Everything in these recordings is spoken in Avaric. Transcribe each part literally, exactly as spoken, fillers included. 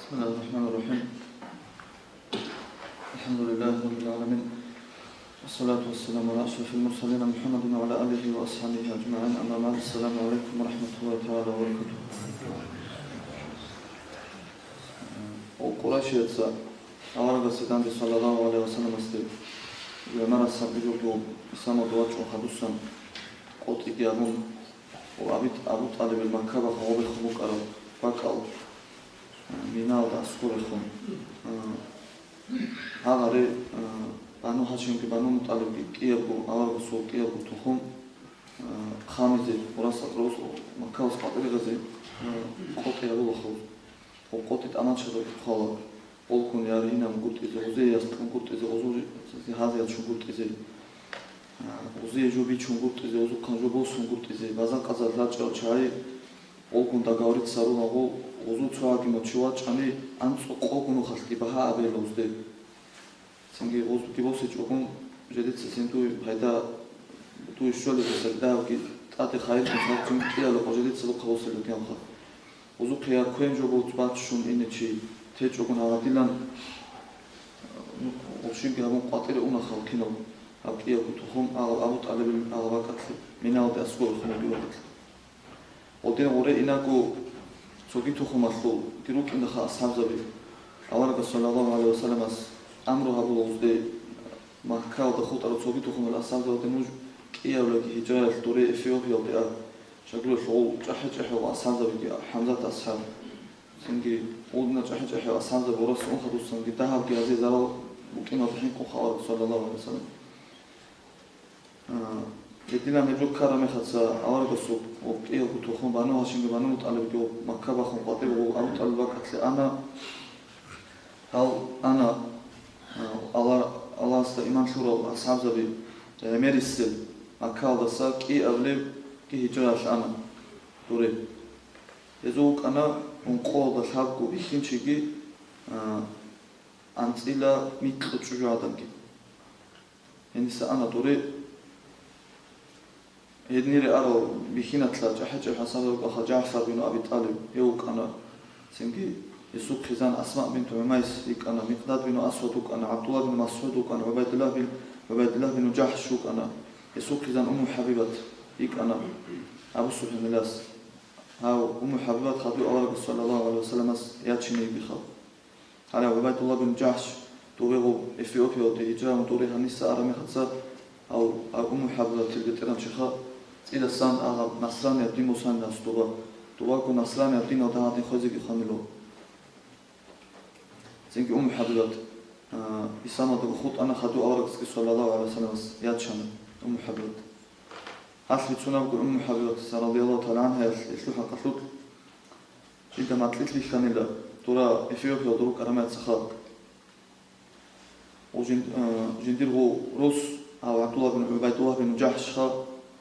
بسم الله الرحمن الرحيم. الحمد لله رب العالمين. والصلاة والسلام على أشرف المرسلين محمد وعلى آله وأصحابه أجمعين. أما بعد. السلام عليكم ورحمة الله تعالى وبركاته. Къурайшияца аварагасе данде саллаллагьу гӀалайгьи вассаламасде гӀемарасан бижулъул исламалда вачӀун хадусан къотӀиги абун, ва Абит-, Абу ТӀалибил Макка бахъун гъобехун букӀараб бакӀал, а, Миналда аскӀорехун, а, гьагъаре, а, Бану Гьашимги Бану МутӀалибги кӀиябго аварагасул кӀиябго тухум, а, хъамизе, Къурасат рос Маккалас къватӀире гъазе, а, къотӀи гьабула хъуз. КъотӀи тӀамачараб хъала, къолкун яргьинаб гуртӀизе, гъузее ясун гуртӀизе, гъузул гьазе ячун гуртӀизе, а, гъузее жо бичун гуртӀизе, гъузухъан жо босун гуртӀизе, базаркъазал рачӀарал чагӀи къолкун договориться гьарулаго, гъузул цо гьагимав чи вачӀани, анцӀго къого нухалъги багьа абейила гъузде. Цинги гъузги босичӀогун, жидеца цин дуе пайда, дуе щолеб гьесаб дагьабги тӀаде хайирги сахлъун кӀиялда къо жидеца духъа босила кӀиямха. Гъузухъе я квен жо боц баччун ине чи течӀогун гьагъадилан, ну, общинги гьабун къватӀире уна халкъинал гьаб кӀиябго тухум, агъаб Абу ТӀалибил агъабакӀалъе, Миналде аскӀорехун бугеб бакӀалъе. Гъодин гъуре инаго цоги тухумалъулги рукӀинаха асхӀабзаби. Аварагас саллаллагьу гӀалайгьи вассаламас амру гьабула гъузде Маккаялда хутӀарал цоги тухумал асхӀабзабазде нуж кӀиявлаги гьижраялъ дуре Эфиопиялде а. Щайгурелъул гъул чӀахӀи-чӀахӀиял асхӀабзабиги ХӀамзат асхӀаб. Цинги гъудна чӀахӀи-чӀахӀиял асхӀабзаби гъурас ун хадусанги дагьабги гьазе зарал букӀиналда хӀинкъун хабар саллаллагьу гӀалайгьи вассалам. А, гьединан гьеб жо ккараб мехалъ аварагасул кӀиявго тухум Бану Гьашимги Бану МутӀалибги Макка бахъун къватӀиб гъул Абу ТӀалиб бакӀалъе ана. Гьал ана, а, Алла-, Аллагьасда иман лъурал асхӀабзаби гӀемерисел Маккаялдаса кӀиабилебги гьижраялъ ана дуре. Гьезул вукӀана ункъоялда лъабго бихьинчиги, а, анцӀила микьго чӀужугӀаданги. Гьениса ана дуре. Гьединире арал бихьиналъа чӀахӀи-чӀахӀи асхӀабзаби рукӀаха ЖагӀфар бин Аби ТӀалиб, гьев вукӀана, цинги гьесул хъизан Асма бинту ГӀумайс йикӀана, Микъдад бин Асвад вукӀана, ГӀабдулла бин МасгӀуд вукӀана, ГӀубайдуллагь бин, ГӀубайдуллагь бин ЖахӀш вукӀана, гьесул хъизан Умму ХӀабибат йикӀана, Абу Суфьян илас. Гьав Умму ХӀабибат хадуй аварагас саллаллагьу гӀалайгьи вассаламас ячине йигиха. Гьале ГӀубайдулла бин ЖахӀш дубегъуб Эфиопиялде гьижра гьабун дуре гьаниса араб мехалъ, гьав, гьав Умму ХӀабибатил бетӀергьанчиха цӀидасан агьаб насранияб дин босанилас дуба. Дубаго насранияб диналда гьадин хвезеги хванило. Цинги Умму ХӀабибат, а, исламалдаго хутӀана, хадуй аварагасги саллаллагьу гӀалайгьи вассаламас ячана Умму ХӀабибат. Гьалъ бицунабго Умму ХӀабибатица радияллагьу тагӀала гӀангьаялъ гьелъул хӀакъалъулъ, жинда макьилъ бихьанила дура Эфиопиялда рукӀараб мехалъ халкъ. Гъо жин-, а, жиндирго рос, гьав ГӀабдулла бин ГӀубайдулла бин ЖахӀшха,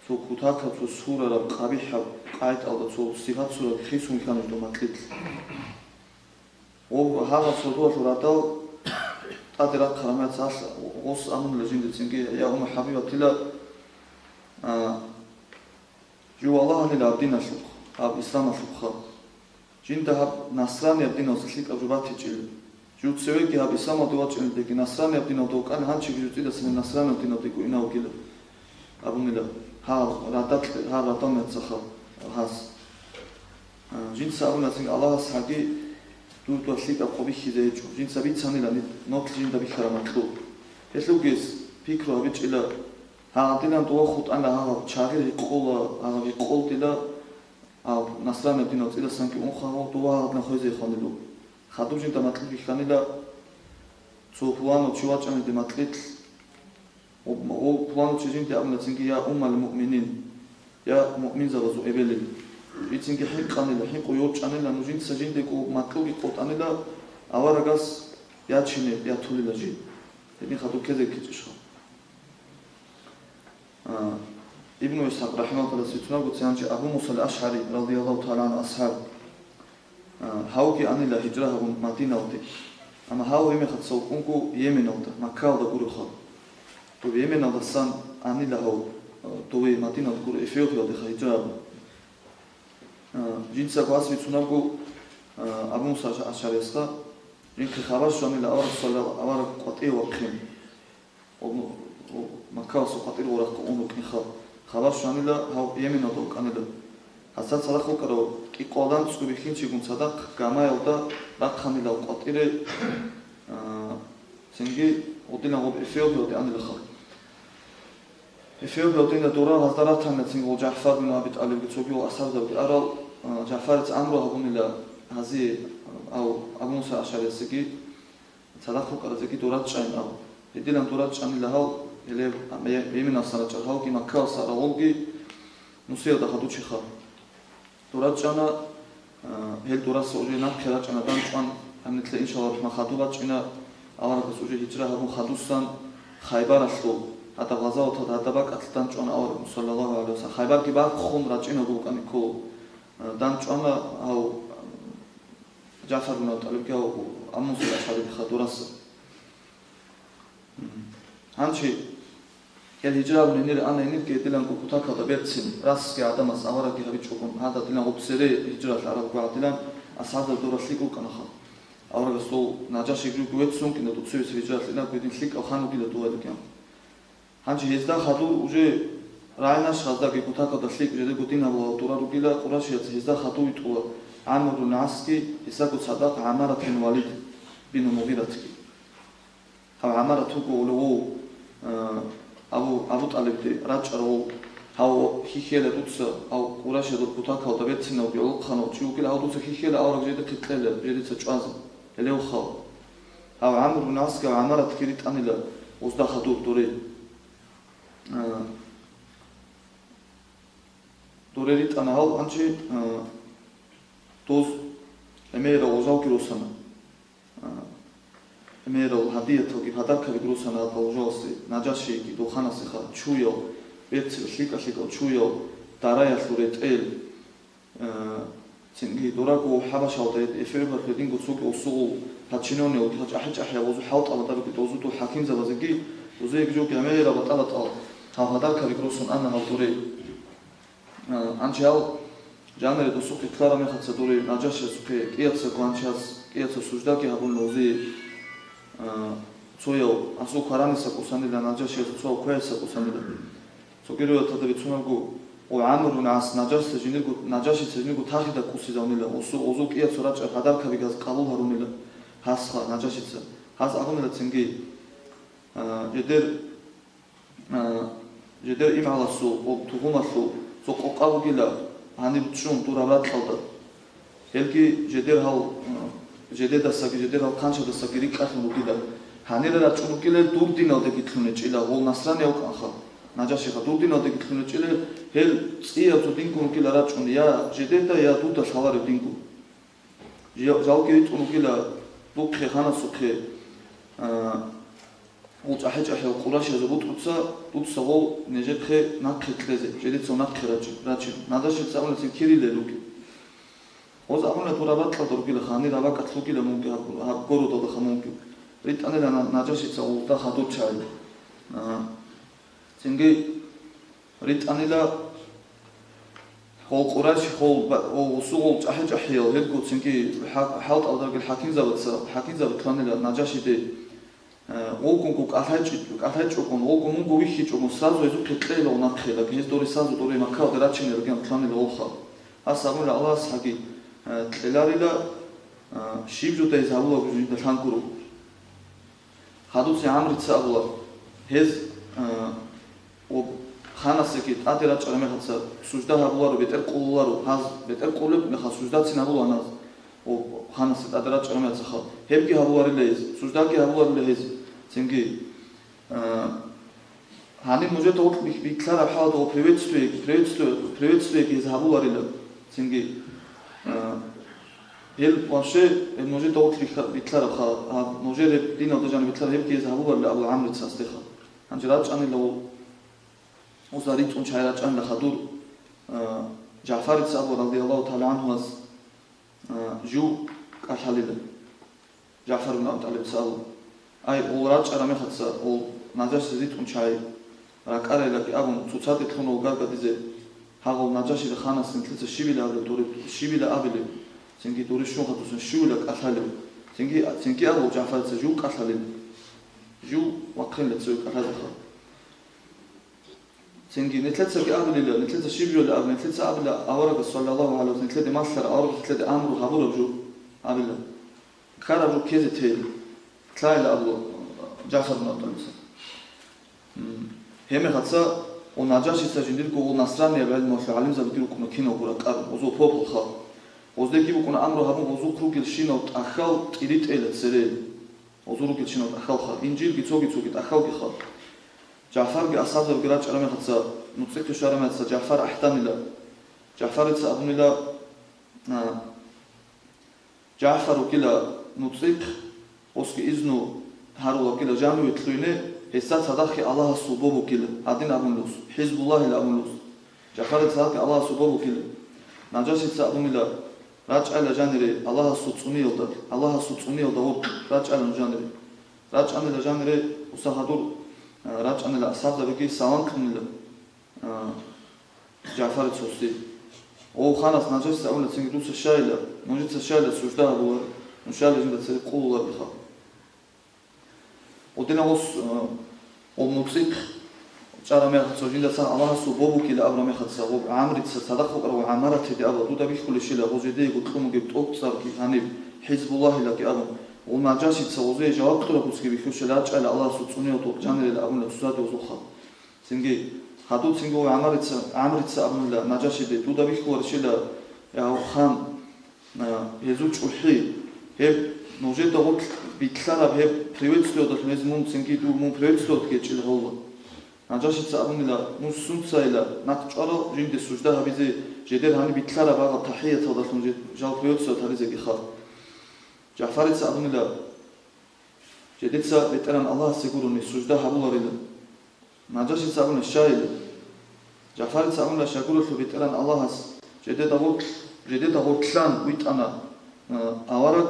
цо кутакаб, цо сурараб, къабихӀаб, къайтӀалда цо сипат-сурат хисун вихьана жинда макьилъ. Гъо гьагъаб сордоялъул радал тӀаде рахъараб мехалъ гъос абунила жиндицинги, я Умму ХӀабибатила, а, жив валагьанила гьаб диналъухъ, гьаб исламалъухъа. Жинда гьаб насранияб диналдаса лъикӀаб жо батичӀила. Жив цевеги гьаб исламалде вачӀинелдеги насранияб диналда вукӀана, гьанчеги жив цӀидасан насранияб диналдего ина вугила. Абунила, гьал радал-, гьал радал мехалъха гьас. А, жинца абуна цинги, Аллагьас гьаги дур дур лъикӀаб къо бихьизе гьечӀо. Жинца бицанила нилъ-, нилъ жинда бихьараб макьилъ. Гьелъулги гьес пикру гьабичӀила, гьагъадинан дова хутӀана, гьагъаб чагъир гьикъула, гьагъаб гьикъулдила, гьаб насранияб динал цӀидасанги унха гьав дова гьагъадинан хвезе хванило. Хадуб жинда макьилъ бихьанила, цо пуланав чи вачӀаниде макьилъ, Гъо-, гъо-, пуланав чи жинде абуна цинги, я Уммал Муъминин, я муъминзабазул эбелин. Жицинги хӀинкъанила, хӀинкъун йорчӀанила, нуж жинца жиндего макьуги къотӀанила, аварагас ячине ятулила жи. Гьедин хадуб ккезе ккечӀищха? А, Ибну Исхакъ рахӀимагьуллагьас бицунабго, цоянчи Абу Муса ал-АшгӀари, радияллагьу тагӀала гӀангьу, асхӀаб. А, гьавги анила гьижра гьабун Мадиналде. Амма гьав гьеб мехалъ цо вукӀунго Йеменалда, Маккаялда гуроха. Дов Йеменалдасан анила гьав, а, дове Мадиналда гуро, Эфиопиялдеха гьижра гьабун. А, жинцаго гьас бицунабго, А, Абу Муса Аш-, Ашариясда жинхъе хабар щванила авараг салла-, авараг къватӀиве вахъин. О, о, Маккалъул къватӀир гъорахъе ун рукӀинха. Хабар щванила гьав Йеменалда вукӀанила. Гьасда цадахъ вукӀарав кӀикъоялда анцӀго бихьинчигун цадахъ гамаялда рахъанила къватӀире, а, цинги гъодинаб гъоб Эфиопиялде анилаха. Эфиопиялде дора гьазда ратанила цинги гъол ЖагӀфар бин Аби ТӀалибги цоги гъол асхӀабзабги арал, а, ЖагӀфарица амру гьабунила гьазие, ав Абу Муса Ашариясеги, цадахъ вукӀаразеги дора чӀайин ав. Гьединан дора чӀанила гьав, гьеле Йеменалъа рачӀарал гьавги Маккалъа арал гъолги нусиялда хадув чиха. Дора чӀана, а, гьел дораса уже нахъе рачӀана данчӀван, гьанилъе, иншаллагь, рахӀмат, хадув бачӀина, аварагас уже гьижра гьабун хадусан Хайбаралъул, гьадаб гъазаваталда гьадаб бакӀалъ данчӀвана авараг, саллаллагьу гӀалайгьи вассалам. Хайбарги бахъун рачӀинав вукӀаниго, а, данчӀвана гьав, ЖагӀфар бин Аби ТӀалибги гьав Абу Муса Ашариясеха дораса. Гьанчи гьел гьижра гьабун гьенир ана гьенирги гьедиланго кутакалда берцин, расги гӀадамаз аварагги гьабичӀогун, гьададилан гъоб цере гьижралъ аралго гӀадилан асхӀабзаб дора лъикӀ рукӀанаха. Аварагасул Наджаши руго веццун кӀина дуцевица гьижралъ инабго гьедин лъикӀав хан вугила дугьаликӀан. Гьанчи гьезда хадур уже рагӀинаш гьаздаги кутакалда лъикӀ жидерго дин гьабулал дора ругила, къурайшияца гьезда хадув витӀула ГӀамру бин ГӀасги, гьесдаго цадахъ ГӀамарат бин Валид бин Мугъиратги. Гьав ГӀамарат вуго гьев, э, Абу, Абу ТӀалибде рачӀарав, гьав хьихьела дуца, гьав къурайшазул кутакалда берцинавги гӀолохъанав чи вугила, гьав дуца хьихьела авараг жедехъе кьела, жедеца чӀвазе, гьелев хал. Гьав ГӀамру бин ГӀасги гьав ГӀамаратги ритӀанила гъозда хадур доре. Э, доре ритӀана гьал, гьанчи, э, доз гӀемерал гъожалги росана. А, гӀемерал гьадияталги подаркабиги росана гьадал жоялъе, Наджашиги дол ханасеха чуял, берцин лъикӀа-лъикӀал чуял, дараялъул ретӀел, а, цинги дораго Хабашалда, Эфиопиялъул гьединго цоги осугъул подчинённыйал, гьал чӀахӀи-чӀахӀиял гъозу хӀалтӀаб гьадабиги дозу дол хӀакимзабазеги, дозеги жоги гӀемерал батӀа-батӀал гьал подаркабиги росун ана гьал доре. А, гьанчи гьал жанире досухъе ккараб мехалъ цадури Наджашиясухъе кӀияцаго гьанчияс кӀияцаго суждаги гьабун гьезие, а, цояв асул квараниса кӀусанила, Наджашиясул цояв квеяса кӀусанила. Цоги риваяталда бицунебго, о, ГӀамру бин ГӀас Наджашица жиндирго, Наджашица жиндирго тахида кӀусизавунила, осу-, озул кӀияцаго рачӀараб подаркабиги гьаз къабул гьарунила гьасха Наджашица. Гьаз абунила цинги, а, жидер А, жидер имгӀаласул ва тугъумалъул цо къокъа бугила гьаниб чӀун дураб ракьалда. Гьелги жидер гьал, а, жидедасаги, жидер гьал хъанчадасаги рикӀкӀалъун ругила. Гьанира рачӀун ругила дур диналдеги лъун гьечӀила, гъол насрани вукӀанха, Наджашиха, дур диналдеги лъун гьечӀила, гьел цӀияб цо дингун ругила рачӀун, я жидеда, я дуда лъаларев дингун. Жа-, жалги ритӀун ругила духъе ханасухъе, а, гъол чӀахӀи-чӀахӀиял къурайшазул бутӀруца, дуца гъол нижехъе нахъе кьезе, жидеца нахъе рачӀи-, рачӀин. Наджашица абуна цин кирилел ругел. Гъоз абуна дураб ракьалда ругила, гьанир гьаб бакӀалъ ругила мунги гьаб, гьаб городалдаха мунги. РитӀанила на-, Наджашица гъолда хадур чагӀи. А, цинги РитӀанила гъол къурайш, гъол ба-, гъол гъусу, гъол чӀахӀи-чӀахӀиял, гьелгоцинги хӀа-, хӀалтӀалдарги хӀакимзабаца, хӀакимзаби кканила Наджашиде, э, гъолгунго кӀалъайчӀи-, кӀалъайчӀогон, гъолго мунго вихьичӀогон, сразу гьезухъе кьейила нахъе, лакин гьез доре сразу доре Маккалде рачине ругин кканила гъолха. Гьас абунила Аллагьас гьаги, э, кьеларила, э, щиб жо дайзе гьабулаго жинда лъан гуро. Хадуцин ГӀамрица абула, гьез, а, ва ханасеги тӀаде рачӀараб мехалца сужда гьабуларо, бетӀер къулуларо, гьаз бетӀер къулеб мехалъ суждацин гьабула гьаназ, ва ханасе тӀаде рачӀараб мехалъха, гьебги гьабуларила гьез, суждаги гьабуларила гьез, цинги, а, гьаниб нужеда гъоркь бих-, бихьараб хӀалда ва приветствие, приветствие, приветствиеги гьез гьабуларила, цинги, а, Гьел вообще, гьеб нужеда гъоркь бихьа-, бихьарабха, гьаб нужер гьеб диналда жаниб бихьараб гьебги гьез гьабуларила абула ГӀамрица гьасдеха. Гьанже рачӀанила гъо-, гъоза ритӀун чагӀи рачӀанила хадур, а, ЖагӀфарица абула, радияллагьу тагӀала гӀангьу, гьас, а, жив кӀалъалила. ЖагӀфар ибн Аби ТӀалибица абула. Ай, гъол рачӀараб мехалца, гъол Наджашица ритӀун чагӀи ракӀарайилаги абун, цоцазде кьун вугар дизе, гьагъал Наджашида ханас нилъеца щибила абилеб дуреб, щибила абилеб? Цинги дуре щун хадусан щивила кӀалъалев. Цинги, цинги абу ЖагӀфарица жив кӀалъалел. Жив вахъинила цеве кӀалъазеха. Цинги нилъецаги абулила, нилъеца щиб жолеб аб, нилъеца абила аварагас, саллаллагьу гӀалайгьи ва саллам, нилъеде малъараб, аварагас нилъеде амру гьабураб жо абила. Ккараб жо ккезе тейила. Лъайила абу ЖагӀфар ибн Абу ТӀалибица. М, гьебмехалъ, о, Нажашица жиндирго, о, насранияб гӀелмуялъул гӀалимзабиги рукӀуна киналго ракӀарун, гъозул похӀалха. Гъоздеги букӀуна амру гьабун, гъозухъ ругелщинал тӀахьал тӀиритӀейила цере. Гъозул ругелщинал тӀахьалха, Инжилги цоги-цоги тӀахьалгиха. ЖагӀфарги асхӀабзабиги рачӀараб мехалъ, нуцӀихъе щвараб мехалъ ЖагӀфар ахӀданила. ЖагӀфарица абунила, а, ЖагӀфар вукӀила нуцӀихъ, гъосги изну гьарулеб вукӀила жаниве лъугьине, гьесда цадахъги Аллагьасул боб букӀила, гьадин абунила гъос, ХӀизбуллагьила абунила гъос. ЖагӀфарица цадахъги Аллагьасул боб букӀила. Нажашица абунила, рачӀайила жанире Аллагьасул цӀуниялда, Аллагьасул цӀуниялда гъоркь рачӀайила жанире. РачӀанила жанире, гъосда хадур, а, рачӀанила асхӀабзабиги салам кьунила. А, ЖагӀфарица гъосие. О, ханас Нажашица абуна цинги, дуца щайила, нужеца щайила сужда гьабуларо, нуж щайила жинда цере къулуларо. Гъодинав гъос, а, гъоб нуцӀихъ чӀараб мехалъ, цо жиндасан Аллагьасул боб букӀила абураб мехалъ, гъоб ГӀамрица цадахъ вукӀарав ГӀамаратиде абула, дуда бихьулищила, гъо жидеего кьун бугеб тӀоцӀарги гьаниб, ХӀизбуллагьилаги абун, гъо Нажашица гъозие жаваб кьураб гуцги бихьущила рачӀайила Аллагьасул цӀуниялда жанирейила абуна цоцаде гъозухъа. Цинги, гьадур цинги ГӀамарица, ГӀамрица абунила Нажашиде, дуда бихьуларищила, я гьав хан, а, гьезул чӀухӀи, гьеб нужеда гъоркь битлъараб гьеб приветствиялдалъун гьез мун цинги дур мун приветствиялда гьечӀила гьавула. Нажашица абунила, нуж сунцайила нахъ чӀварал жинде сужда гьабизе, жедер гьаниб битлъараб гьагъаб тахӀияталдалъун же-, жал приветствиялда гьаризегиха. ЖагӀфарица абунила, жедеца БетӀеран Аллагьасе гурони сужда гьабуларила. Нажашица абуна, щайила. ЖагӀфарица абуна, щай гурелъул БетӀеран Аллагьас жедеда гъоркь-, жедеда гъоркьлъан витӀана, а, авараг,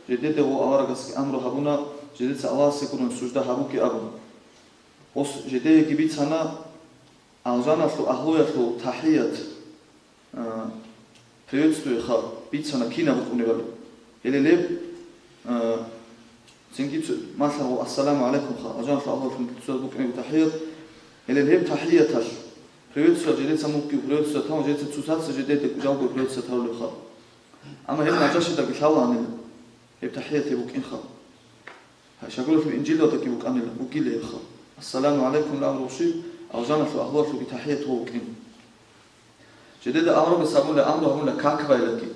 жедеде гъо аварагасги амру гьабуна, жедеца Аллагьасе гурони сужда гьабуге абун. Гъос жедееги бицана, алжаналъул агьлуялъул тахӀият, а, приветствуеха бицана кинаб букӀунебали. Гьеле гьеб, а, цинги цо-, малъаргъу ассаламу гӀалайкумха, алжаналъул агьлуялъул цо букӀунеб тахӀият. Гьеле гьеб тахӀияталъ приветствуя жедеца мукӀги приветствуя тавун, жеца цоцаца жедеде жалго приветствуя тавлебха. Амма гьеб Нажашидаги лъала гьанила, гьеб тахӀият гьеб букӀинха. Гьай, щай гурелъул Инжилалдаги букӀанила, бугила гьебха. Ассаламу гӀалайкум абураб щиб, алжаналъул агьлуялъулги тахӀият гьеб букӀин. Жедеда аварагас абуна, амру гьабуна как байлаги.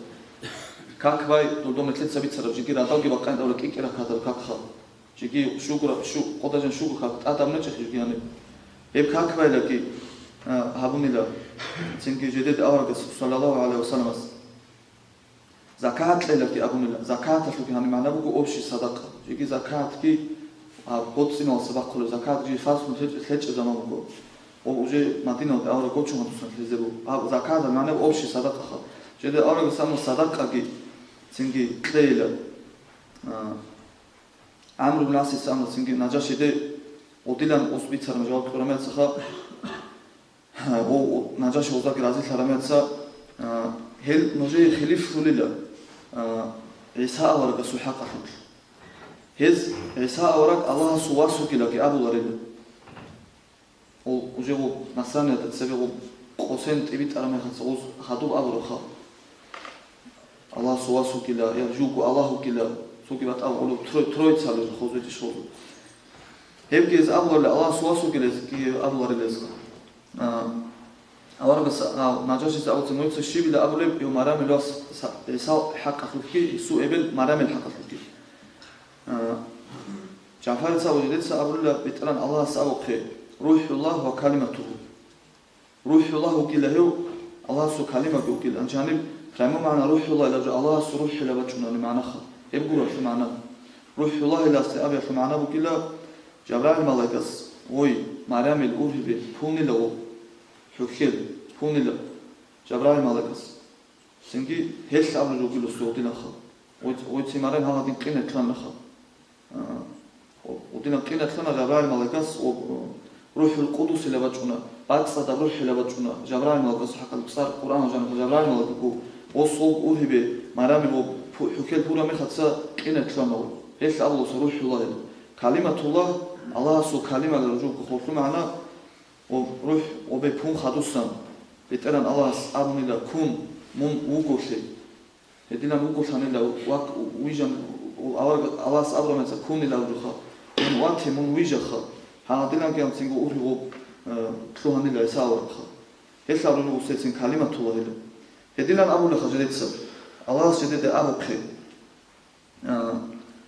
Как бай, дулдо метлица бицараб, жеги радалги бакъанин абула кӀикӀираб кадаб какха. Жеги щугураб, щу-, къодажан щугу как тӀадаб нечӀехъе жеги гьаниб. Гьеб как байлаги, а, гьабунила, цинги жедеда аварагас, саллаллагьу гӀалайгьи ва салламас. Закат кьелаги абунила. Закаталъулги гьаниб магӀна буго общий садакъа. Жеги закатги, а, боцӀиналъа бахъулеб, закат жеги фарзлъун лъечӀ-, лъечӀеб заман буго. Ва уже Мадиналде авараг гочун гьадусан лъезе буго. А, закаталъул магӀна буго общий садакъаха. Жеде аварагас абуна садакъаги цинги кьейила. А, ГӀамру ибн ГӀасица абуна цинги Нажашиде, гъодилан ус бицараб жаваб кьураб мехалъха, О, о, Нажаши гъоздаги разилъараб мехалъ, а, гьел нужее хилифлъулила, а, ГӀиса аварагасул хӀакъалъулъ. Гьез ГӀиса авараг Аллагьасул вас вугилаги абуларила. О, уже гъо насраниятда цебе гъо къосен тӀибитӀараб мехалъ гъоз хадуб абураб хал. Аллагьасул вас вугила, я живго Аллагь вугила, цоги батӀа гъоло трой-, троицалел хозуличӀ хозу. Гьебги гьез абуларила, Аллагьасул вас вугила гьезги абуларила гьезга. А, аварагас, а, Нажашица абуцин, нужеца щибила абулеб, гьев Марямил вас са-, ГӀисал хӀакъалъулъги, гьесул эбел Марямил хӀакъалъулъги. А, ЖагӀфарица абу, жидеца абулила, БетӀеран Аллагьас абухъе, РухӀуллагь ва Калиматугьу. РухӀуллагь вугила гьев, Аллагьасул калимаги вугила. Гьанже гьаниб прямой магӀна РухӀуллагь илаб жо Аллагьасул РухӀилаб бачӀунани магӀнаха. Гьеб гуралъул магӀна. РухӀуллагь иласде абиялъул магӀна бугила, Жабрагьил малайкас, ой, Марямил ургьибе, пулнила гъо, хӀухьел, пулнила Жабрагьил малайкас. Цинги гьелъ абулеб жо бугила согъдиланха. Ой, ой, ци Марям гьаладин къинай лъанлъаха. А, гъодинаб къинай лъана Жабрагьил малайкас, о, РухӀул Къудусила бачӀуна, бацӀцӀадаб РухӀила бачӀуна, Жабрагьил малайкас хӀакъалъ цӀар Къуръан жаниб Жабрагьил малайкас, о, согъ ургьибе, Марами ва пу-, хӀухьел пураб мехаца къинай лъугьана. Гьелъ абуласа рухӀуллагь. Калиматуллагь, Аллагьасул калималъул жугьу хъулъу магӀна, ва рухӀ ва бе пун хадусан. БетӀеран Аллагьас абунила: «Кун, мун вуголъи». Гьединан вуголъанила вак-, вижан, авараг Аллагьас абураб мехаца кунила абуха. Мун вате, мун вижаха. Гьагъадинанги гьанцинго ургьиб, э, лъугьанила ГӀиса аварагха. Гьелъ абулеб буго цин калиматуллагь гьелъ. Гьединан абулеха жидеца. Аллагьас жидеде абухъе. А,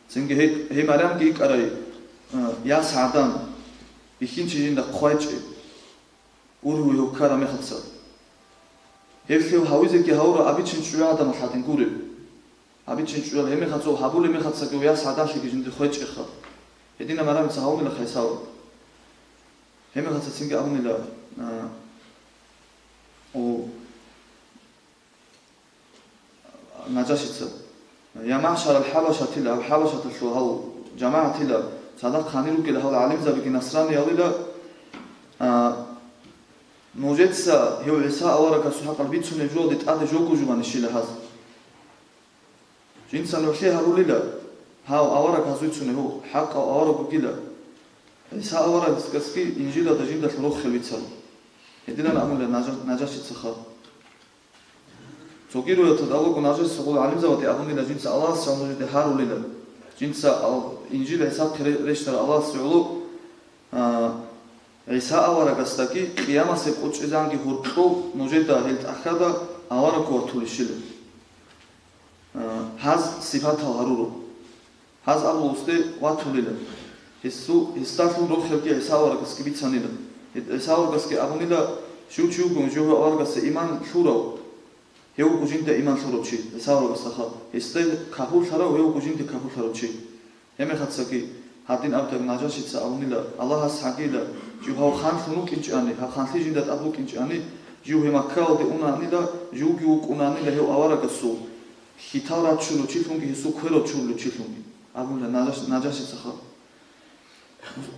цинги гьей, гьей Марямги йикӀарай, а, яс гӀадан, бихьинчи жинда хъвайчӀеб, ургьув гьев ккараб мехаца. Гьеб лъив гьавизеги гьавурав абичин чӀужугӀаданалъ гьадин гуреб. Абичин чӀужугӀад гьеб мехаца гьабулеб мехацаги яс гӀадалъиги жинди хъвечӀеха. Гьединаб Марямица гьавунила хайсавра. Гьеб мехаца цинги абунила, а, о, Наджашица: «Я магӀшарал хӀабашатила, гьаб хӀабашаталъул гьал жамагӀатила, цадахъ гьанир ругел гьал гӀалимзабиги насраниялила, а, нужеца гьев ГӀиса аварагасул хӀакъалъ бицунеб жоялде тӀаде жого жубанищила гьаз. Жинца нугӀлъи гьарулила, гьав авараг гьазуй цунев вуго, хӀакъав авараг вугила. ГӀиса аварагасги Инжилалда жиндалъун рохел бицала». Гьединан абуна Наджа-, Наджашицаха. Цоги риваяталда абуго, Наджашица гьел гӀалимзабазде абунила: «Жинца Аллагьас нужеде гьарулила. Жинца ал-, Инжил ГӀисахъе ре-, рещтӀараб Аллагьасе гӀоло, а, ГӀиса аварагасдаги Къиямасеб къо чӀезанги гьоркьов нужеда гьел тӀахьазда авараг ватулищила. А, гьаз сипатал гьаруро». Гьаз абулесде ватулила. Гьесу-, гьесдалъун рохелги ГӀиса аварагасги бицанила. Гьеб ГӀиса аварагасги абунила: «Щив чи вугев жив аварагасе иман лъурав, гьев вуго жинда иман лъурав чи, ГӀиса аварагасдаха. Гьесда капурлъарав, гьев вуго жинда капурлъарав чи». Гьеб мехацаги гьадин абудаги Наджашица абунила: «Аллагьас гьагила, жив гьав ханлъун вукӀинчӀани, гьав ханлъи жинда тӀад букӀинчӀани, жив гьев Маккаялде унаанила, живги вукӀунаанила гьев аварагасул хьитал рачулев чилъунги гьесул кверал чурулев чилъунги», — абуна Наджаш-, Наджашицаха.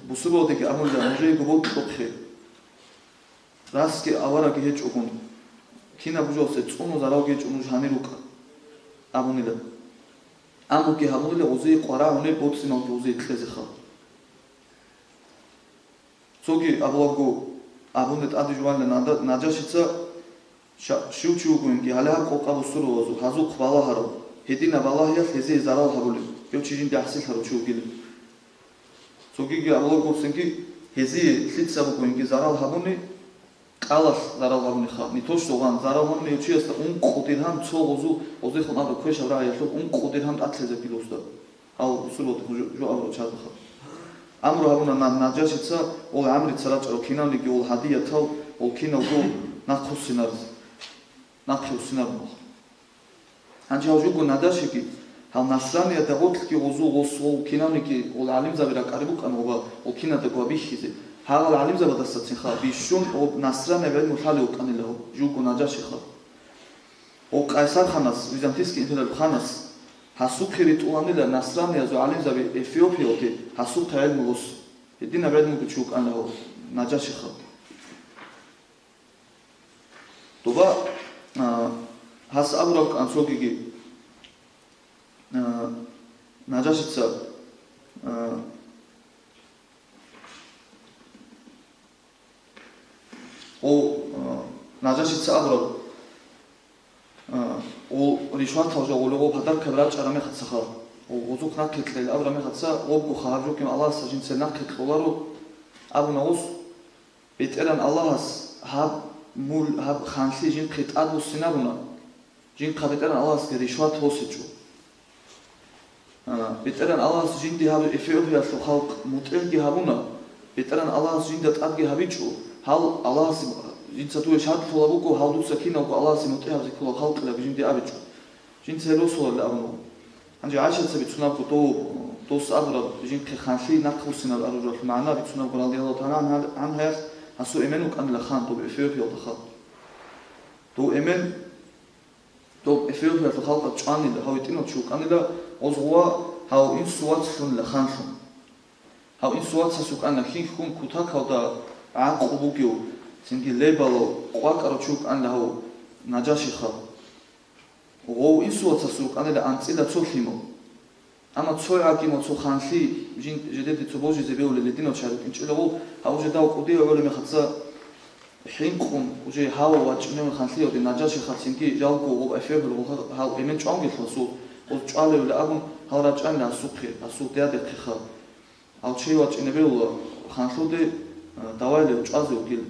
Бусурбабаздаги абуна: «Нужеего бокьухъе, расги авараги гьечӀогун, кинаб жоялъе цӀуну заралги гьечӀо нуж гьанир рукӀа», — абунила. Амруги гьабунила гъозие къварагӀунеб боцӀиналги гъозие кьезеха. Цоги абулаго, абуна тӀаде жуванила Нада-, Наджашица: «Ща-, щив чи вугоинги, гьале гьаб къокъаб бусурбабазул гьазухъ балагьарав, гьединаб балагьиялъ гьезие зарал гьабулеб, гьев чи жинде гӀасилъарав чи вугилан». Цогиги абулаго цинги: «Гьезие лъица бугоинги зарал гьабуни, кӀалалъ зарал гьабуниха, нитолъ гъан зарал гьабуни гьев чиясда ункъо диргьам цо гъозу, гъозехун абураб квешаб рагӀиялъул ункъо диргьам тӀадлъизе килосда». Гьав бусурбабазда жо-, жо абураб чагӀазда. Амру гьабуна На-, Наджашица, ол гӀамрица рачӀарал кинавниги ол гьадиятал, ол киналго нахъ руссинаризе. Нахъе руссинарун. Гьанже гьав жуго Наджашиги, гьав Насраниялда гъоркьги гъозул гъос гъов кинавниги ол гӀалимзаби ракӀараб букӀана ва ол киналдаго бихьизе. Гьагъал гӀалимзабаздасацинха бищун ва Насранияб гӀелму лъалев вукӀанила гьав жуго Наджашиха. Ва Къайсарханас, византийский империялъул ханас, гьасухъе ритӀуланила насраниязул гӀалимзаби Эфиопиялде гьасухъе гӀелму лъос. Гьединаб гӀелмуги чи вукӀана гьав Наджашиха. Доба, а, гьас абураб кӀанцогиги, а, Наджашица, а, о, а, Наджашица абураб, а, о, ришватал жо гъулев, о, подаркаб рачӀараб мехацаха, о, гъозухъ нахъе кьел абураб мехаца, обгоха гьаб жо кин Аллагьас жинцер нахъе кьоларо, абуна гъос. БетӀеран Аллагьас гьаб мул-, гьаб ханлъи жинхъе тӀадвуссинабуна, жинхъа БетӀеран Аллагьасги ришват босичӀо. А, БетӀеран Аллагьас жинди гьаб Эфиопиялъул халкъ мутӀигӀги гьабуна, БетӀеран Аллагьас жинда тӀадги гьабичӀо, гьал Аллагьасе, жинца дуе шадлъула буго, гьал дуца киналго Аллагьасе мутӀигӀабзе ккола халкъилаги жинди абичӀо. Жинца гьел росуларилан абуна. Гьанже ГӀайшаца бицунабго дов, дос абураб жинхъе ханлъи нахъ вуссинаб абуралъул магӀна бицунабго, радияллагьу тагӀала гӀан-, гӀанхаялъ, гьасул эмен вукӀанила хан доб Эфиопиялда халкъ. Дов эмен доб Эфиопиялъул халкъалъ чӀванила, гьав гьитӀинав чи вукӀанила, гъоз гъова гьав инсу вац лъунила ханлъун. Гьав инсу вацас вукӀана хьихьун кутакалда гӀакълу бугев, цинги лебалав, къвакӀарав чи вукӀанила гьав Наджашиха. Гъов инсул вацас рукӀанила анцӀила цо лъимал. Амма цо гӀакимал цо ханлъи жин-, жидеде цо божизе бевулел гьединал чагӀи рукӀинчӀила гъов, гьав жидав кӀудияв гӀолеб мехаца хӀинкъун, уже гьав вачӀунев ханлъиялде Наджашихъа цинги жалго гъов эфебал гъов гьав эмен чӀвангелъул гьасул, гъоз чӀвалевила абун, гьал рачӀанила гьасухъе, гьасул дядахъеха. Гьав чей вачӀине бевула ханлъуде, а, давайлев чӀвазе вугил.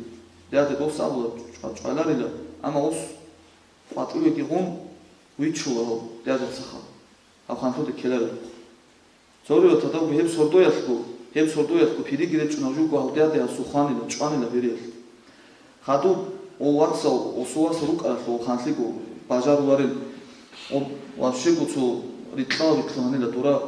Дяде дос абула чӀва-, чӀваларила, амма ус къватӀивеги гъун вичула гьав дядацаха. Гьав ханлъуде ккеларев. Цо риваталда буго гьеб сордоялъго, гьеб сордоялъго пириги речӀунав жуго гьав дяде гьасул хванила, чӀванила бериялъ. Хадуб, о вацал, осул вас рукӀаралъув ханлъиго бажаруларел, о, вообще-го цо рикьа-рикьа гьанила дура,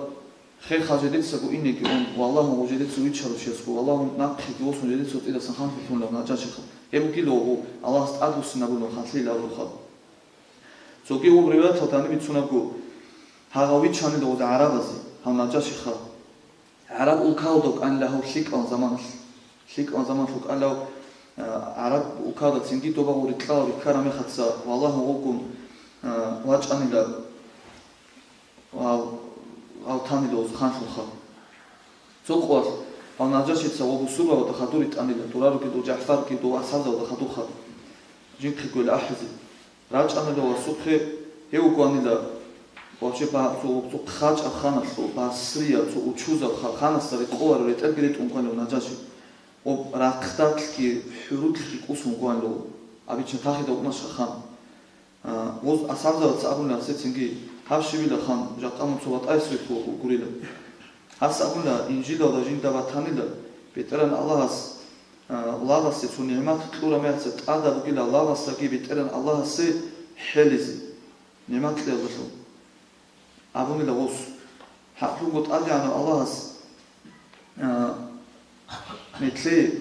хеха жедецаго инеги ун, валлагьун, жедеца вичарав чиясго, валлагьун, нахъеги восун жедеца цӀидасан ханлъи лъунилав Наджашихъа. Гьеб бугила гъов, Аллагьас тӀадвуссинабулеб ханлъи илабулха. Цоги гъоб риваяталда гьаниб бицунабго, гьагъав вичанила гъоз гӀарабазе, гьав Наджашихъа. ГӀараб улкалда вукӀанила гьав лъикӀал заманалъ. ЛъикӀал заманалъ вукӀанила гьав, а, гӀараб улкалда цинги доба гъов рикьа-риккараб мехаца валлагьун вугун, а, вачӀанила гьав, гьав танила гъоз ханлъулха. Цо къоялъ гьав Наджашица ва бусурбабазда хадур ритӀанила, дураруги дов ЖагӀфарги дов асхӀабзабазда хадурха жинхъе гвел ахӀизе. РачӀанила васухъе, гьев вугоанила вообще ба-, цо, цо хъачӀаб ханалъул, басрияб, цо учузаб ха-, ханасда рекъоларев ретӀелги ретӀун кколев Наджаши. Ва рахъдалъги хӀурулъги кӀусун вугоанила, обычно тахида вукӀунаша хан. А, гъоз асхӀабзабаца абуна гьасецинги, гьаб щибила хан, жакъа мун цо ватӀайсулъ гурила. Гьас абуна, Инжилалда жинда батанила, БетӀеран Аллагьас, а, лагъасе цо нигӀмат кьураб мехаца тӀадаб бугила лагъасдаги БетӀеран Аллагьасе хӀелизе, нигӀмат кьеялдалъун. Абунила гъос, хӀакълъунго ТӀадегӀанав Аллагьас, а, нилъее,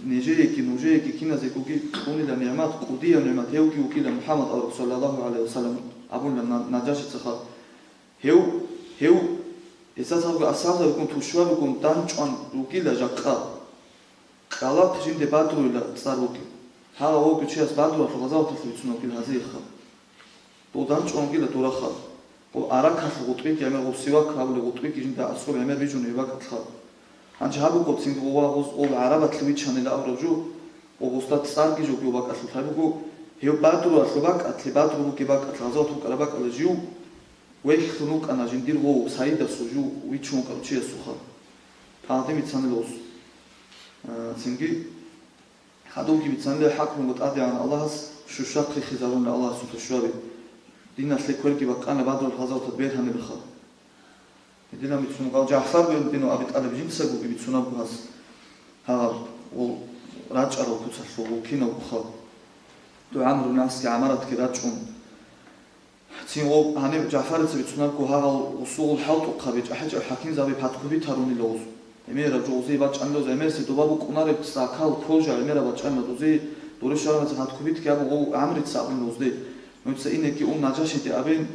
нижееги, нужееги киназегоги кьунила нигӀмат, кӀудияв нигӀмат, гьевги вукӀила МухӀаммад авараг, саллаллагьу гӀалайгьи вассалам, абунила на-, Наджашицаха. Гьев, гьев, гьесда цалги асхӀабзабигун тушбабигун данчӀван ругила жакъа. Кьалахъ жинде Бадруйила цӀар бугеб. Гьагъав вугев чияс Бадруялъул гъазаваталъе бицун вугила гьазиеха. Дов данчӀван вугила дураха. Гъов аракалъул гъутӀбиги гӀемер, гъов сивак абулеб гъутӀбиги жинда аскӀоб гӀемер бижун гьеб бакӀалъха. Гьанже гьаб буго цинги гъов ва гъоз гъол гӀарабалъе вичанила абураб жо, ва гъосда цӀарги жо гьев бакӀалъулъ гьаб буго, гьев Бадруялъул бакӀалъе, Бадру бугеб бакӀалъ, гъазават букӀараб бакӀалда жив вехьлъун вукӀана жиндир гъов Саидасул жив вичун вукӀарав чиясухъа. Тагъдим бицанила гъос. А, цинги Хадубги бицанила хӀакълъунго ТӀадегӀан Аллагьас щущахъ рихизарунила Аллагьасул тушбаби. Диналъе кверги бакъана Бадрул гъазаваталда бергьанилаха. Гьединаб бицун гъав ЖагӀфар бин Аби ТӀалиб жинцагоги бицунабго гьас гьагъаб гъол рачӀарал куцалъул вукӀинавгоха. ДугӀан рунасги гӀамаратги рачӀун. Цин гъоб гьаниб ЖагӀфарица бицунабго гьагъал гъусугъул хӀалтӀухъаби чӀахӀичӀеб хӀакимзаби падкубитарунила гъуз. ГӀемераб жо гъузе бачӀанила гъуз, гӀемерси доба букӀунареб цӀакал кожа гӀемераб бачӀанила гъузе, дуришаранаца падкубитги абун гъов гӀамрица абунила гъузде. Нуца инеги ун Наджашиде абин,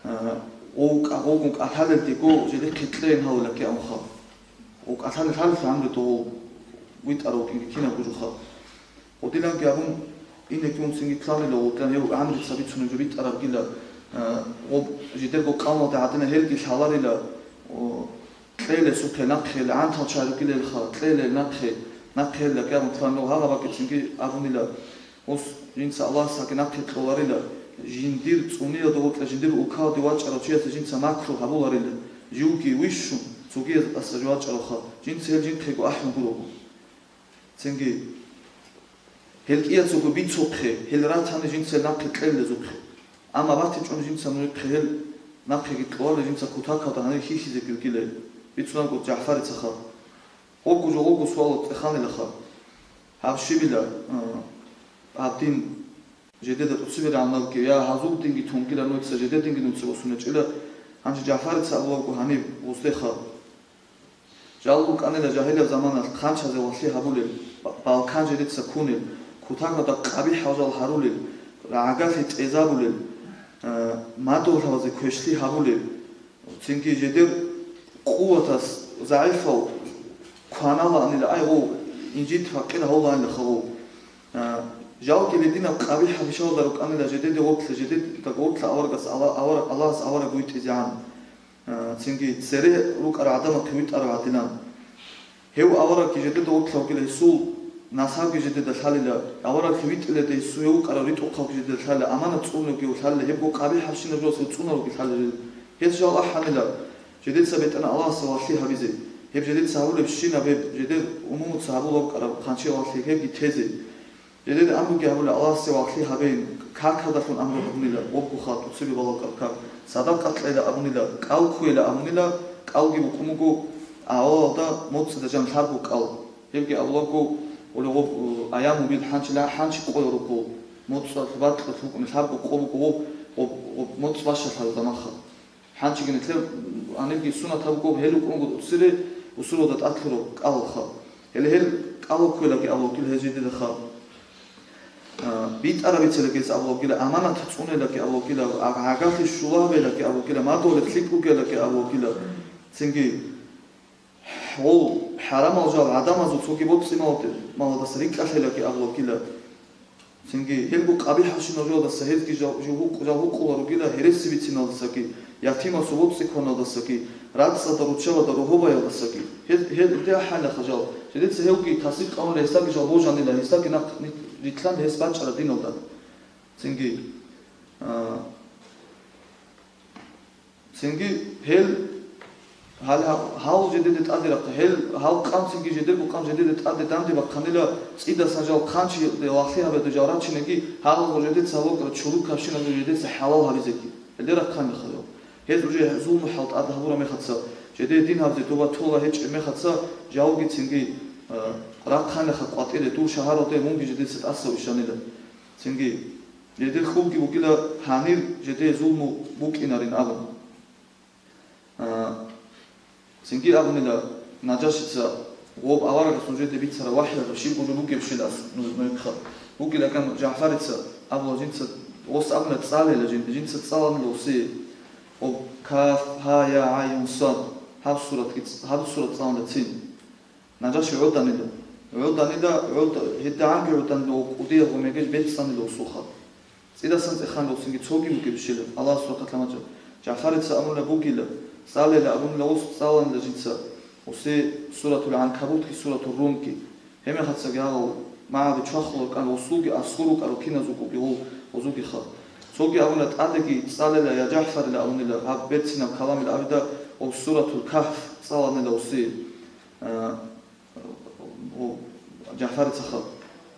а, гъов кӀа-, гъовгун кӀалъалелдего жили хъикьейин гьавилаки абунха. Гъов кӀалъалел гьалилъа гӀамру дов витӀарав вукӀинги кинабго жуха. Гъодиланги абун, инеги унцинги кканила гъодилан гьев гӀамрица бицунеб жо битӀарабгила, а, гъоб жидерго къавмалда гӀадина гьелги лъаларила, о, кьелесухъе нахъе, гӀантал чагӀи ругилелха, кьеле нахъе, нахъе гьеллаги абун кканила гьагъаб бакӀицинги абунила, ус жинца Аллагьасдаги нахъе кьоларила, жиндир цӀуниялда гъоркьа жиндир улкалде вачӀарав чиясе жинца макру гьабуларила, живги вищун, цогияздаса жо вачӀаравха, жинца гьел жинхъего ахӀун гурого. Цинги, гьел кӀияцаго бицухъе, гьел ратани жинца нахъе кьеллезухъе. Амма батичӀони жинца мурихъе гьел нахъеги кьоларел жинца кутакалда гьанир хьихьизе гилгилай, бицунабго ЖагӀфарицаха. Гъогго жо гъогго суал цӀеханилаха. Гьаб щибила, а, гьаб дин жедеда тӀоцебе рагӀунабги, я гьазул динги тунгила нуца, жеде динги нуца босун гьечӀила, гьанже ЖагӀфарица абулабго гьаниб гъуздеха. Жал рукӀанила жагьилаб заманалъ хъанчазе валъи гьабулел, ба-, балкан жерица ккунел, кутакалда къабихӀал жал гьарулел, рагӀагалъи тӀезабулел, а, мадугьалазе квешлъи гьабулел, цинги жедер къуватас загӀипал кваналаанила, ай гъов, инжит-факъир гьавулаанила гъов. А, Жалги гьединаб къабихӀ гьабишалда рукӀанила жидеде воплъа, жидедаго воплъа аварагас Алла-, авара-, Аллагьас авараг витӀизегӀан, а, цинги цере рукӀарал гӀадамахъе витӀарав гӀадилан. Гьев аварагги жидеда воплъа вугила, гьесул насабги жидеда лъалила, аварагги витӀиледа гьесул гьев вукӀарав ритӀухъавги жидеда лъалила, аманат цӀуневги лъалила, гьебго къабихӀабщинаб жоялъ гьев цӀунаревги лъалила жидеда. Гьес жал ахӀанила, жидеца бетӀана Аллагьасе валъи гьабизе. Гьеб жидеца гьабулебщинаб, гьеб жидер умумуца гьабулеб букӀараб хъанчиял валъи, гьебги тезе. Жидеде амруги гьабула, Аллагьасе валъи гьабейин, какалдалъун амру гьабунила, вобгуха, тӀоцебе балагьукӀараб как, садакъа кьейила абунила, кӀал кквейила абунила, кӀалги букӀун буго авалалда моцӀида жан лъабго кӀал. Гьебги абулаго, оле гъоб, э, аяму бил хӀанчила хӀанчи къоял руго, моцӀалъ бакьалъ букӀуна лъабго къо буго гъоб, гъоб, гъоб моцӀ бащалъараб замаха. ХӀанчиги нилъер гьанибги сунат гьаб буго, гьел рукӀун буго тӀоцере бусурбабазда тӀад лъураб кӀалалха. Гьеле гьел кӀал кквелаги абулеб бугила гьез жидедаха. А, битӀараб бицелаги гьес абулеб бугила, аманат цӀунелаги абулеб бугила, а, гӀагарлъи щулагьабелаги абулеб бугила, мадугьалихъ лъикӀ бугелаги абулеб бугила. Цинги гьол хӀарамал жал гӀадамазул цоги боцӀи-малалдаса рикӀкӀалъелаги абулеб бугила. Цинги гьелго къабихӀабщинаб жоялдаса гьезги жал-, жал гьукъ-, жал гьукъулел ругила, гьереси бициналдасаги, ятимасул боцӀи кканалдасаги, рацӀцӀада, руччабада, рогьобаялдасаги. Гьел, гьел, гьел хӀалаха жал. Жидеца гьевги тасдикъ гьабуна, гьесдаги жал божанила, гьесдаги нахъ ни-, рилълъан гьес бачӀараб диналда. Цинги, а, Цинги гьел, гьал-, гьал жидеде тӀаде рахъа, гьел, гьал къан цинги жидерго къан жидеде тӀаде данде бахъанила, цӀидасан жал хъанчи валъи гьабида жал рачинеги, гьал жидеца гьаб букӀараб чурукабщинаб жидеца хӀалал гьабизеги. Гьелде рахъанила хъалил. Гьез уже зулму хӀал тӀад гьабураб мехаца, жидее дин гьабизе тоба тола гьечӀеб мехаца, жалги цинги, а, рахъанила къватӀире дур шагьаралде, мунги жидеца тӀаса ишанила. Цинги Жидер хьулги бугила гьанир жидее зулму букӀинарин абун. А, цинги абунила Наджашица, гъоб аварагас нужеде бицараб вахӀиялда щиб гуро бугебщинас ну-, нугӀихъа. Бугилакан ЖагӀфарица абула жинца, ос абуна цӀалейила жинда, жинца цӀаланила осе, гъоб Каф, Гьа, Я, ГӀайун, Сад, гьаб суратги ц-, гьаб сурат цӀаланила цин. Наджаши гӀоданила. ГӀоданила, гӀод-, гьедигӀанги гӀоданила, ва кӀудияб гъумегел бецӀцӀанила усулха. ЦӀидасан цӀеханила усинги цоги бугебщила, Аллагьас рахъалъа мачӀа. ЖагӀфарица абуна бугила, цӀалейила абунила ус цӀаланила жинца, усе Суратул ГӀанкабутги Суратул Румги. Гьебмехацаги гьагъал магӀаби чвахулел кӀан усулги аскӀор рукӀарал киназулгоги гъул гъозугиха. Цоги абуна тӀадеги цӀалейила я ЖагӀфарила абунила, гьаб берцинаб каламил абида, ва Суратул Кагьф цӀаланила усе. А, у, ЖагӀфарица хал.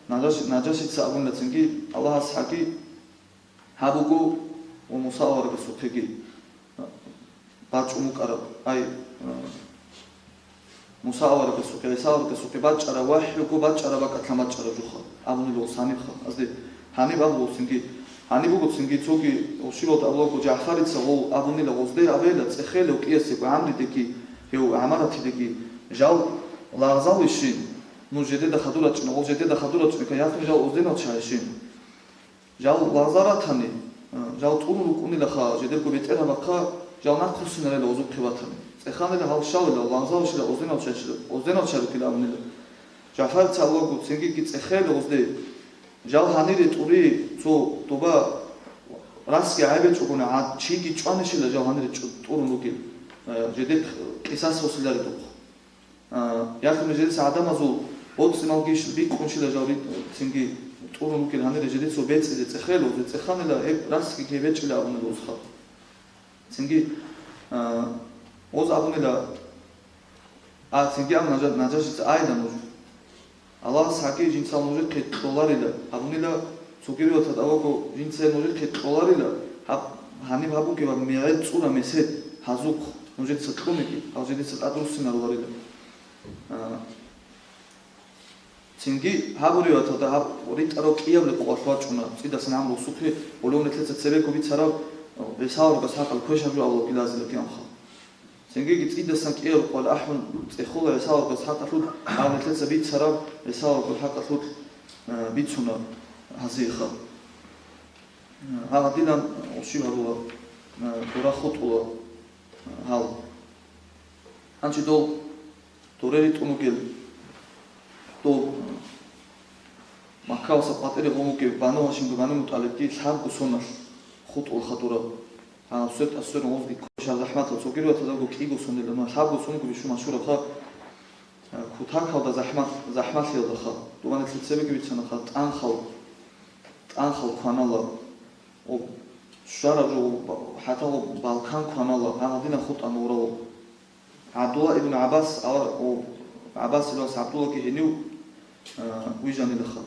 Наджаш-, Наджашица абуна цинги, Аллагьас гьаги гьаб буго ва Муса аварагасухъеги бачӀун букӀараб. Ай, а, Муса аварагасухъе, ГӀиса аварагасухъе бачӀараб вахӀюго бачӀараб бакӀалъа бачӀараб жуха, абунила ус гьанибха. Азде Гьаниб абула цинги, гьаниб буго цинги цоги, ва щибалда абулаго ЖагӀфарица гъов абунила гъозде абейла цӀехейла кӀиясего гӀамридеги, гьев гӀамаратидеги, жал лагъзалищин, ну, жедеда хадур рачӀина, гъол жедеда хадур рачӀинка, яхъин жал озденал чагӀищин. Жал лагъзал ратани, а, жал тӀурун рукӀунилаха, жедерго бетӀергьабахъа, жал нахъвуссинарила гъозухъе ватани. ЦӀеханила гьал щалила, лагъзалищила озденал чагӀищила, озденал чагӀ рукӀила абунила. ЖагӀфарица абулаго цинги цӀехейла гъозде. Жал гьанире тӀури цо доба расги гӀайбечӀогуна гӀад, чиги чӀванищила жал гьанире чӀу-, тӀурун ругел, э, жеде кьисас гьосиларедухъ. Э, яхъуна жеца гӀадамазул боцӀи-малги ш-, бикъунщила жал ри-, цинги тӀурун ругел гьанире жеде цо бецӀизе цӀехейла, цӀеханила гьеб расги гьебечӀила абунила усхаб. Цинги, а, гъоз абунила, а, цинги абун Наджа-, Наджашица айила нуж. Аллагьас гьаги жинцал нужехъе кьоларила, абунила, цогириялъад аваго жинцай нужехъе кьоларила, гьаб-, гьаниб гьабугеб мегӀер цӀура месед, гьазухъ, нужеца кьунеги, гьал жедеца тӀадруссинаруларила. А, Цинги гьаб риваяталда гьаб ритӀарал кӀиябли къоялъ вачӀуна, цӀидасан гӀамру усухъе, гьулев нилъеца цебего бицараб, ГӀиса аварагас хӀакъалъулъ квешаб жо абула гилазила кӀиямха. Цингиги цӀидасан кӀиябли къоялъ ахӀун цӀехола ГӀиса аварагас хӀакъалъулъ, гьав нилъеца бицараб ГӀиса аварагасул хӀакъалъулъ, э, бицуна гьазиеха. Э, гьагъадинан щиб гьабула, э, дора хутӀула, э, гьал. Гьанчи дол Доре ритӀун вугел дов Мак-, Маккаваса къватӀире гъун вугев Бану Гьашимги Бану МутӀалибги лъабго соналъ хутӀула хадураб. А, сверд-, свердал гъозги ккола захӀматал цогируятаздаго кӀиго сонила, ну, лъабго соналъго бищун машгьураха, а, кутакалда захӀмат-, захӀмалъиялдаха, дубанилъ цебеги бицанаха, тӀанхал, тӀанхал кванала, о, щвараб жо, ба-, хӀатта балкан кванала, гьагъадина хутӀана урала. ГӀабдулла ибн ГӀаббас, ава-, о, ГӀаббас ибн ГӀабдуллаги гьенив, а, вижанилаха.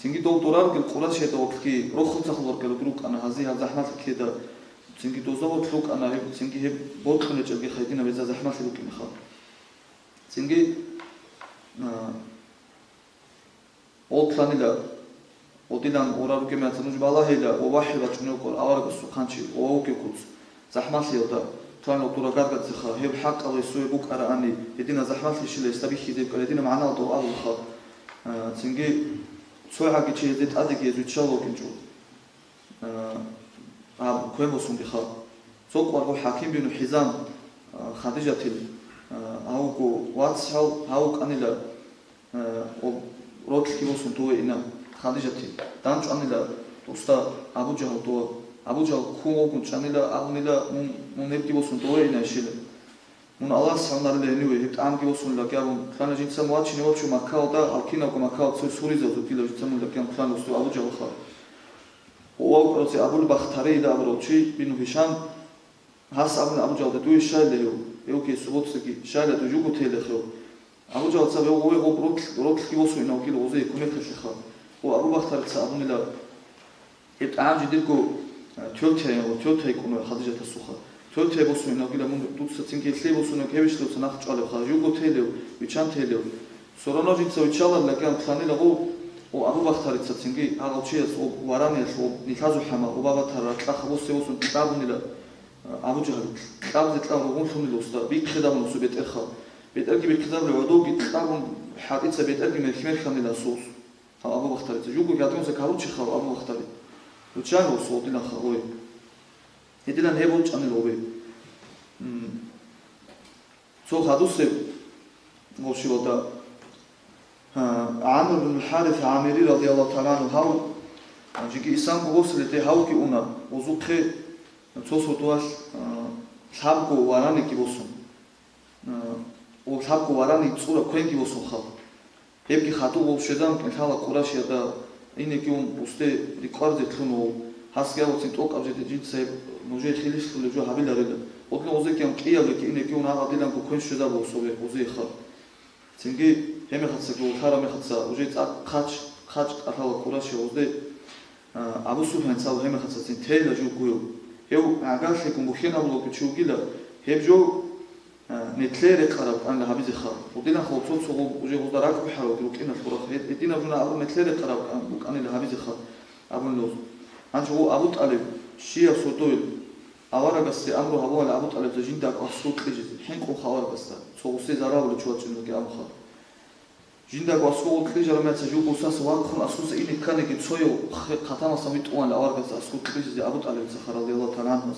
Цинги дол дораргел Къурайшида вокьги рохуцахъ варгел рукӀана гьази гьаб захӀмалъи ккеда, цинги дозда вокь рукӀана гьеб, цинги гьеб бокьун гьечӀебги хайдина гьезда захӀмалъи рукӀинеха. Цинги, а, олтлъанила, одилан ора ругемаца нуж балагьила ва вахӀи бачӀунев кӀор аварагасул хъанчи ва вукӀев куц. ЗахӀмалъиялда, тугьанал дурагаргацеха, гьеб хӀакъалъе суе букӀараани, гьедина захӀмалъи щила гьесда бихьизе букӀара, гьедина магӀналда абулаха. А, цинги цо гӀаги чи гьезде тӀадеги гьез виччал вукӀинчӀо. А, гьаб квен босунгиха. Цо къваргъу ХӀаким бину ХӀизам, а, Хадижатил, а, гьавго вацгӀал, гьав вукӀанила, а, об-, ролъги босун дове ина Хадижатил. ДандчӀванила уста Абу Жагьал дова. Абу Жагьал ккун вугун чӀанила, абунила, мун, мун гьебги босун дове ина ишила. Мун Аллагьас гьавнарила гьениве, гьеб тӀамги босунила гьабун, лъана жинца мугьачине вачун Маккаялда, гьал киналго Маккаялда цо суризе вузуккила жинца мун лаккан лъана усту Абу Жагьалха. Ва вукӀаразе Абул Бахтарийда абурав чи бину Гьишам, гьас абуна Абу Жагьалда, дуе щайла гьев, гьев кесу боцӀиги, щайла дуе жуго тела хев. Абу Жагьалца гьев гъове гъоб ролъ-, ролъги босун ина вукӀила гъозие кумекалъеха. Ва Абу Бахтарица абунила, гьеб тӀагӀам жидерго, а, тётяй, ва тётяй кӀуна Хадижатасуха. Тётяй босун ина вукӀила мун, дуца цинги гьелъие босун вугев гьебищ дуца нахъ чӀвалевха, жуго телев, виччан телев. Сорано жинца виччаларила кӀиан лъанила гъов, о, Абу Бахтарица цинги гьагъав чияс об вараниялъ об нилъазухъама, об абатара кьаха босе босун кьабунила, а, Абу Жагьлил. Кьабзе кьаб ругъунлъунила уста, бихъидабун усу бетӀерха. БетӀерги бихъизабули гӀодовги кьабун, хӀатӀица бетӀерги мерхмерханила сус. Гьав Абу Бахтарица. Жугу гьадинса кагьурчихъав Абу Бахтари. Руччан русул динахъа гъой. Гьединан гьеб бучӀанил гъубе. М. Цо хадусеб гъов щивалда, а, ГӀамр бин ХӀарис ГӀамири радияллагьу тагӀала гӀангьу гьав, а, жиги Исламго босуледе гьавги уна, узухъе цо сордоялъ, а, лъабго вараниги босун. А, о, лъабго варани цӀура квенги босун хал. Гьебги хадув вов щвезан кӀелъала Къурайшиялда, инеги ун усде рикӀкӀварзе кьун вов, гьасги авацин тӀокӀаб жеде жинца гьеб нужее хилишлъулеб жо гьабиларила. Гъодлъун гъозеги ам кӀиявлъиги инеги ун гьагъадиланго квен щвезабула цо гъозие хал. Цинги гьеб мехацаги вулъараб мехаца уже цӀакъ хъач, хъач кӀалъала Къурайшиял гъозде, а, Абу Суфьян цал гьеб мехацацин тейла жугуяв. Гьев гӀагарлъигун бухьен абулев чи вугила, гьеб жо а, нилъее рекъараб кӀанила гьабизеха. Гъудинахъ цо-цо гъоб уже гъузда ракӀ бухӀаралги рукӀиналъ гъурахъ, гьед-, гьединаб жуна абун нилъее рекъараб кӀан-, букӀанила гьабизеха, абун луз. Гьанже гъо Абу ТӀалиб, щияв сордоил, аварагасде амру гьабугьал Абу ТӀалибда жиндаго аскӀов кьижизе, хӀинкъун хал аварагасда, цо гъусе заралулев чи вачӀине вугев абуха. Жиндаго аскӀов кьижараб меца жуго усаса вахъун асуса ине кканиги цояв хе-, хъатамасан витӀулан аварагасда аскӀов кьижизе Абу ТӀалибцаха, радияллагьу тагӀала гӀангьу.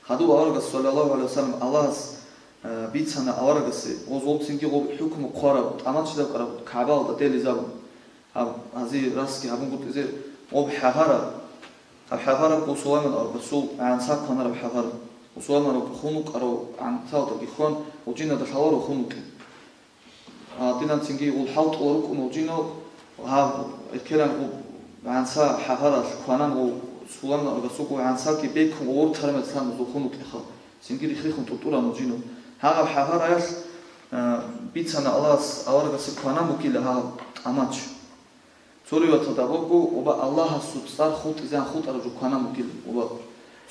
Гьадув аварагас, саллаллагьу гӀалайгьи вассалам, Аллагьас, э, бицана аварагасе, гъоз гъоб цинги гъоб хӀукму хъвараб, тӀамачилаб кӀараб КагӀбаялда делизабун. Гьаб, гьази расги гьабунгутӀизе гъоб хӀагьара, гьаб хӀагьара гъо Сулайман аварагасул гӀанса кванараб хӀагьара. Гъо Сулайман аварагасул хун вукӀарав гӀансалдаги хван, гъо жинада лъаларо хун вукӀин. А, динан цинги гъул хӀалтӀула рукӀун вугинал, гьаб, эркелан гъу-, гӀанса хӀагьаралъ кванан гъу-, Сулайман аварагасул гъу гӀансаги бекун гъу вортармецлъан зухун вукӀиха, цинги рихрихун тӀутӀуран вугинал. Гьагъаб хӀагьараялъ, а, бицана Аллагьас аварагасе кванан бугила гьагъаб тӀамач. Цо риваталда абулаго, оба Аллагьасул цӀар хутӀизегӀан хутӀараб жо кванан бугила, оба.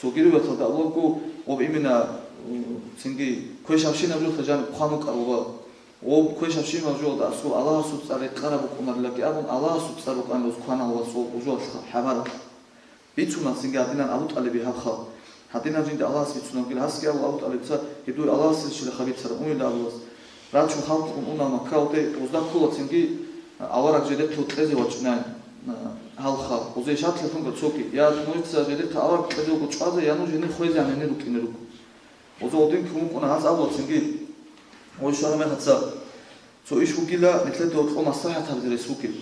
Цоги риваталда абулаго, об имена, м, цинги квешабщинаб жолъа жаниб хъван вукӀарав, оба. Об квешабщинаб жолда аскӀоб Аллагьасул цӀар рекъараб букӀунарилаги абун, Аллагьасул цӀар рукӀанилаз кванав вас об гъужалъха, хӀабаралъ. Бицуна цинги гьадинан Абу ТӀалиби гьаб хал. Гьадинан жинда Аллагьас бицунабгил гьасги абу Абу ТӀалибца, гьедур Аллагьасилщила хабицараб унел абулас. Рачун халкъ ун уна Маккаялде, гъузда ккола цинги авараг жедехъе кьезе вачӀинай, а, гьалха. Гъузе шатлъи лъунгар цоги: «Я, нужеца жедехъе авараг кьезе вуго чӀвазе, я нуж гьенир хвезегӀан гьенир рукӀине руго». Гъузе гъудин ккун вукӀуна гьаз абула цинги. Гъой щвараб мехаца, цо иш вугила, нилъеда гьоркьо маслахӀат гьабизе рес вугеб.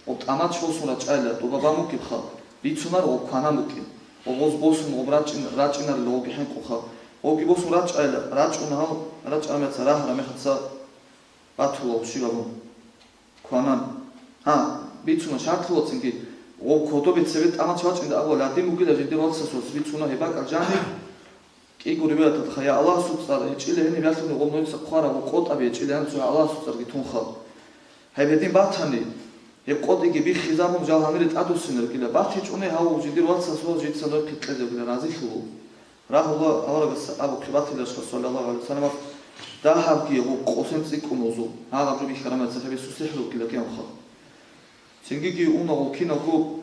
Гъоб тӀамач босун рачӀайла, тӀубабан букӀибха, бицунар гъоб кванан букӀин. Гъоб гъоз босун гъоб рачӀин-, рачӀинарила гъоги хӀинкъуха. Гъоги босун рачӀайла, рачӀуна гьав, рачӀараб мехалъ рагьараб мехалъ батула гъоб щибаб кванан. Гьа, бицуна шартлъула цинги, гъоб кодобе цебе тӀамач вачӀинда абула, гьадин бугила жиндир вацасул бицуна гьеб бакӀал жаниб. КӀиго риваяталда, я Аллагьасул цӀар, гьечӀила гьениб ялъуни гъоб нойца хъвараб ва къотӀаби гьечӀила гьанцо Аллагьасул цӀарги тунха. Гьеб гьедин батани, гьеб къотӀиги биххизабун жал гьанире тӀадуссинаргила, батичӀони гьав жиндир вацасул жица нойхъе кьезегила разилъула. Рагьула аварагас абухъе батилашха, саллаллагьу гӀалайгьи вассаламас, дагьабги гъоб къосен цӀикӀкӀун вузул, гьагъаб жо бихьараб мехалъ гьеб гьесул сихӀру ккела кӀиямха. Цинги уна гъол киналго,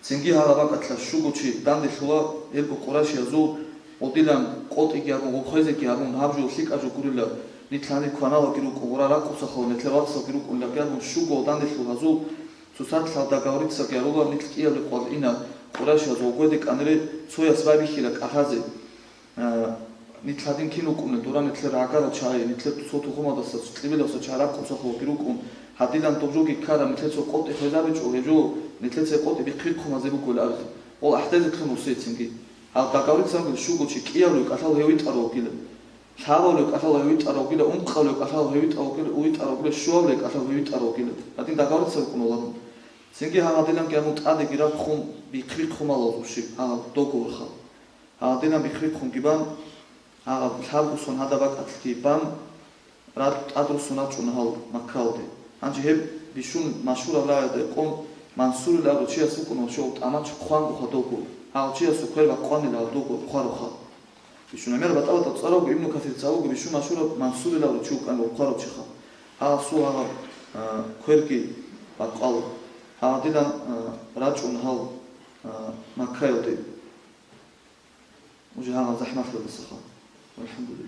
цинги гьагъаб бакӀалъа щуго чи данделъула, гьелго къурайшиязул, гъодилан къотӀиги гьабун, гъоб хвезеги гьабун, гьаб жо лъикӀаб жо гурила, нилъ гьаниб кваналаги рукӀун, гъура ракъусахъала, нилъер вацалги рукӀун, лакӀ гьабун щуго данделъул гьазул, цоцалъ гьал договорицаги гьарула, нилъ кӀиябли къвал ина, къурайшиязул гъогойде кӀанире, цояс байбихьила кӀалъазе. А, нилъ гьадин кин вукӀунел, дора нилъер гӀагарал чагӀи, нилъер цо тухумалдаса, цо кьибилалдаса чагӀи ракъусахъулги рукӀун, гьадилан доб жоги ккараб, нилъеца къотӀи хвезабичӀо, гьеб жо нилъеца къотӀи бихъи-хъумазеб бугел абизе, къол ахӀдезе кьун вуссейцинги. Гьал договорицаги щуго чи кӀиявлев кӀалъал гьев витӀарав вугила, лъабавлев кӀалъал гьев витӀарав вугила, ункъавлев кӀалъал гьев витӀарав вугила, витӀарав вугила, щуявлев кӀалъал гьев витӀарав вугила. Гьадин договорицаби кьунуларо. Цинги гьал гьадиланги гьабун тӀадеги рахъун бихъи-бихъумалазул щиб гьал договорха. Гьадинаб бихъи-бихъунги бан, гьагъаб лъабго сон гьадаб бакӀалъги бан, ра-, тӀадруссун рачӀуна гьал Маккаялде. Гьанже гьеб бищун машгьураб рагӀиялда рекъон Мансурил абурав чияс вукӀуна щов тӀамач хъван уха дого. Гьав чиясул квер бакъванила гьав дого хъваруха. Бищун гӀемер батӀа-батӀа цӀар вуго, Ибну Касирца вуго, бищун машгьураб Мансурил абурав чи вукӀана хъварав чиха. Гьасул гьагъаб, а, кверги бакъвала. Гьадилан, а, рачӀун гьал, а, Маккаялде. Уже гьагъаб захӀмалъиялдасаха. Валхамдулиллагь.